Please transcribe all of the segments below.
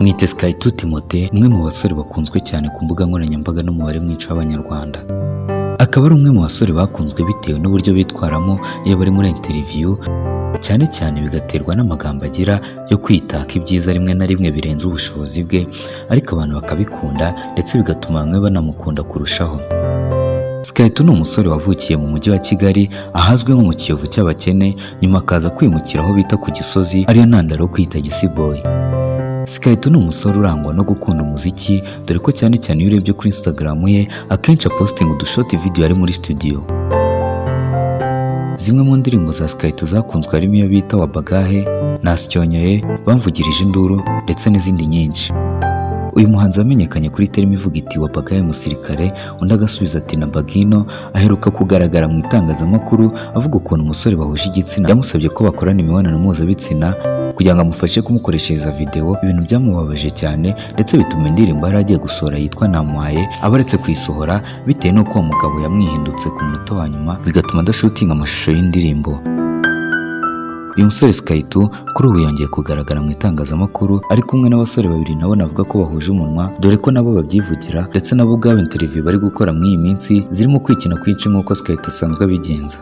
Mwite Sky2 Timote, umwe mu basore bakunzwe cyane ku mbuga nkoranyambaga n'umubare mwinshi w'Abanyarwanda. Akaba ari umwe mu basore bakunzwe bitewe n'uburyo bitwaramo iyo bari muri interview, cyane cyane bigaterwa n'amagambo agira yo kwitaka ibyiza rimwe na rimwe birenze ubushobozi bwe, ariko abantu bakabikunda ndetse bigatuma bamwe banamukunda kurushaho. Sky2 ni umusore wavukiye mu mujyi wa Kigali ahazwi nko mu Kiyovu cy'abakene, nyuma akaza kwimukira aho bita ku Gisozi, ariyo ntandaro yo kwita Gisiboyi. Sky2 ni umusore urangwa no gukunda umuziki, dore ko cyane cyane iyo urebye kuri Instagram ye akenshi apostinga udushort video ari muri studio. Zimwe mu ndirimbo za Sky2 zakunzwe harimo iyo bita Wabagahe, Nasyonyoye, Bamvugirije induru ndetse n'izindi nyinshi. Uyu muhanzi wamenyekanye kuri terima ivuga iti "Wabagahe musirikare", undi agasubiza ati "Na bagino", aheruka kugaragara mu itangazamakuru avuga ukuntu umusore bahuje igitsina yamusabye ko bakorana imibonano mpuzabitsina kugira ngo amufashe kumukoreshereza video, ibintu byamubabaje cyane ndetse bituma indirimbo yari agiye gusohora yitwa Namuhaye aba aretse kuyisohora bitewe n'uko uwo mugabo yamwihindutse ku munota wa nyuma, bigatuma adashutinga amashusho y'indirimbo. Uyu musore Sky2 kuri ubu yongeye kugaragara mu itangazamakuru ari kumwe n'abasore babiri nabo navuga ko bahuje umunwa, dore ko nabo babyivugira, ndetse nabo ubwabo interview bari gukora muri iyi minsi zirimo kwikina kwinshi nk'uko Sky2 asanzwe abigenza.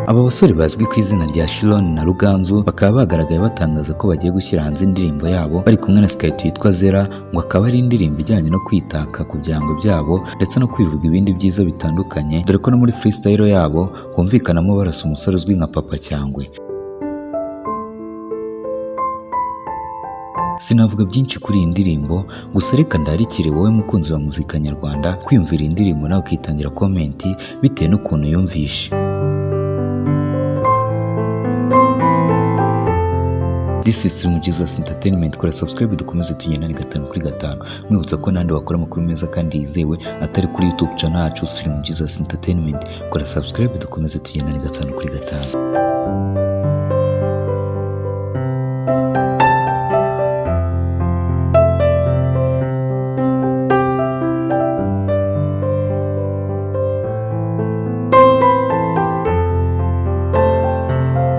Aba basore bazwi ku izina rya Shilon na Ruganzu bakaba bagaragaye batangaza ko bagiye gushyira hanze indirimbo yabo bari kumwe na Sky2 yitwa Zera, ngo akaba ari indirimbo ijyanye no kwitaka ku byango byabo ndetse no kwivuga ibindi byiza bitandukanye, dore ko no muri freestyle yabo humvikanamo barasa umusore uzwi nka Papa Cyangwe. Sinavuga byinshi kuri iyi ndirimbo, gusa reka ndarikire wowe mukunzi wa muzika nyarwanda kwiyumvira iyi ndirimbo nawe ukitangira comment bitewe n'ukuntu yumvishe. This is Stream Jesus Entertainment. Kora subscribe dukomeze tugendane gatanu kuri gatanu. Mwibutsa ko nandi wakora amakuru meza kandi yizewe atari kuri YouTube channel yacu Stream Jesus Entertainment. Kora subscribe dukomeze tugendane gatanu kuri gatanu.